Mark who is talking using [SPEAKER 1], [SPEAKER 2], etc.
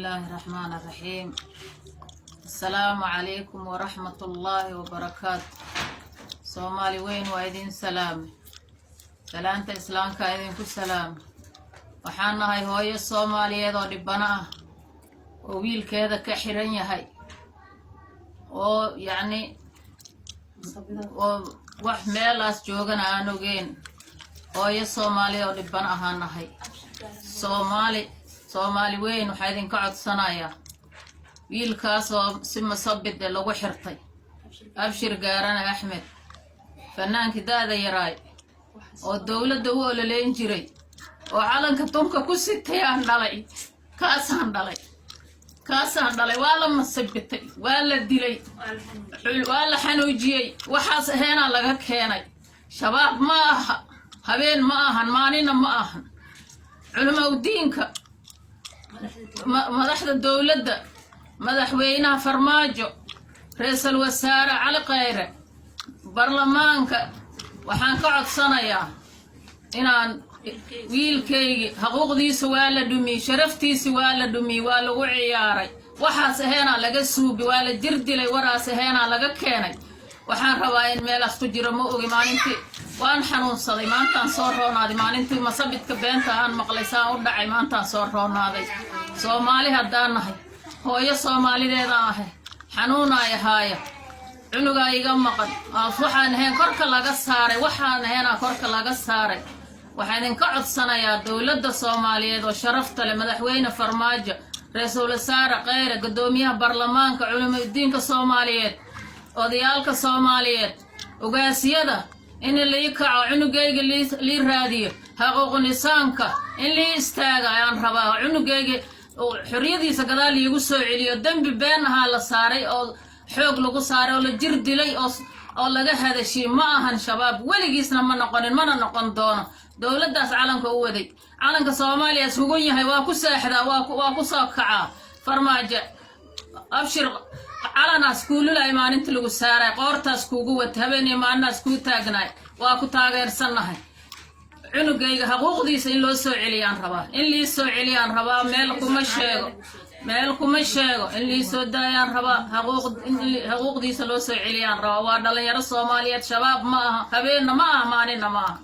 [SPEAKER 1] Bismillaahi raxmaan raxiim. Asalaamu calaykum waraxmat ullaahi wabarakaatu. Soomaali weyn, waa idin salaamay, salaanta islaamka idinku salaamay. Waxaan nahay hooyo Soomaaliyeed oo dhibano ah oo wiilkeeda ka xiran yahay, oo yacni oo wax meelaas joogana aan ogeyn. Hooyo Soomaaliya oo dhibano ahaan nahay. Soomaali, Soomaali weyn, waxaa idinka codsanayaa wiilkaasoo si masabid ee lagu xirtay, Abshir Gaarane Axmed, fanaankii da'da yaraay oo dowladda u ololeyn jiray oo calanka tunka ku sitay aan dhalay. Kaasaan dhalay, kaasaan dhalay. Waa la masabitay, waa la dilay, waa la xanuujiyey. Waxaas aheenaa laga keenay. Shabaab ma aha, habeen ma ahan, maalina ma ahan. Culimowdiinka, madaxda dowladda, madaxweynaha Farmaajo, ra-iisul wasaare Cali Khayre, baarlamaanka, waxaan ka codsanayaa inaan wiilkaygii xuquuqdiisa waa la dhumiyey, sharaftiisi waa la dhumiyey, waa lagu ciyaaray. Waxaas aheenaa laga suubi, waa la jir dilay, waraas aheenaa laga keenay. Waxaan rabaa in meelaas ku jiro ma ogi. Maalintii waan xanuunsaday, maantaan soo roonaaday. Maalintii masabidka beenta aan maqlay saan u dhacay, maantaan soo roonaaday. Soomaali haddaan nahay, hooyo Soomaalideedaan ahay, xanuunaay ahaaya, cunugaa iga maqan. Waxaan ahayn korka laga saaray, waxaan ahaynaa korka laga saaray. Waxaan idinka codsanayaa dowladda Soomaaliyeed oo sharafta leh, madaxweyne Farmaajo, ra-iisul wasaare Kheyre, guddoomiyaha baarlamaanka, culimadiinka Soomaaliyeed, odayaalka Soomaaliyeed, ugaasiyada, in lii kaco, cunugayga lii raadiyo, xaquuqul insaanka in lii istaaga ayaan rabaa. Cunugayga xorriyadiisa gadaal liigu soo celiyo. Dembi been ahaa la saaray oo xoog lagu saaray oo la jir dilay oo laga hadashiy. Ma ahan Shabaab, weligiisna ma noqonin, mana noqon doono. Dowladdaas calanka u waday, calanka Soomaaliya ishugun yahay, waa ku seexdaa, waa ku soo kacaa. Farmaajo, Abshir calanaas kuululay maalinta lagu saaray, qoortaas kuugu wata, habeenii maalinaas kuu taagnaay. Waa ku taageersannahay. Cunugayga xuquuqdiisa in loo soo celiyaan rabaa, in lii soo celiyaan rabaa. Meel kuma sheego, meel kuma sheego. In lii soo daayaan rabaa, in xuquuqdiisa loo soo celiyaan rabaa. Waa dhalinyaro Soomaaliyeed, Shabaab ma aha, habeenna ma aha, maalina ma aha.